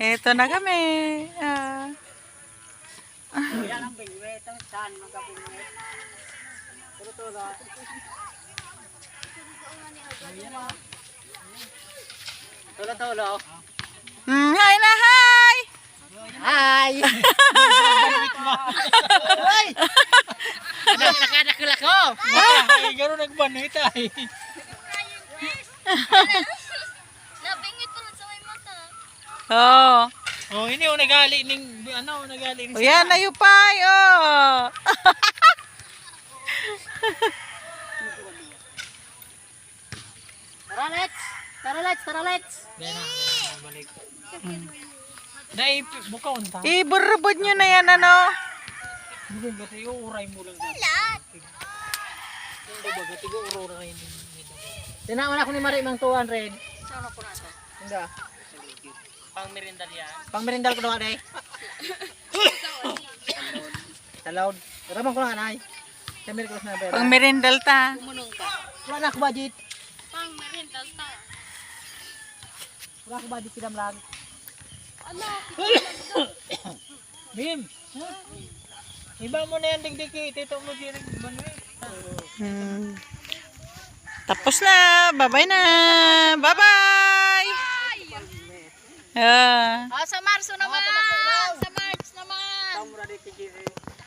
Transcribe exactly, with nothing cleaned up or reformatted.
Ito na kami. Ah. Yan ang bingwit. Ang saan magkabingwit? Tulo-tulo. Tulo-tulo. Mm, hi na, hi! Hi! Uy! Nakadakul ako! Ay, gano'n nagbanwit ay. Nabingwit pa lang sa may mata. Oo. Oh, ini, oh, nagali ning, ano, nagali ning O yan, saka. Ayupay, oh. Tara, let's! Tara, let's! Tara, let's! Yan na, yan na, balik. Dai, bukaon ta. Iburubod nyo na yan, ano? Hindi ba tayo, uray mo lang. Lahat. Hindi ba, gati ko, uray mo. Tinaon ako ni Mari, Mang Tuan, Red. Saan ako na ito? Hindi. Pang merindal yan. Pang merindal ko daw, day. Sa loud. Ramang ko na, nay. Sa Merry Christmas na, Pang merindal ta. Wala na ako budget. Pang merindal ta. Wala ako budget, kinamlang. Ano? Bim! Iba mo na yan, digdigi. Tito mo, Jerry. Iba na eh. Hmm. Tapos na. Bye-bye na. Bye-bye. Ah. Ah, sa Marso naman. Sa March naman. Tama na, digdigi.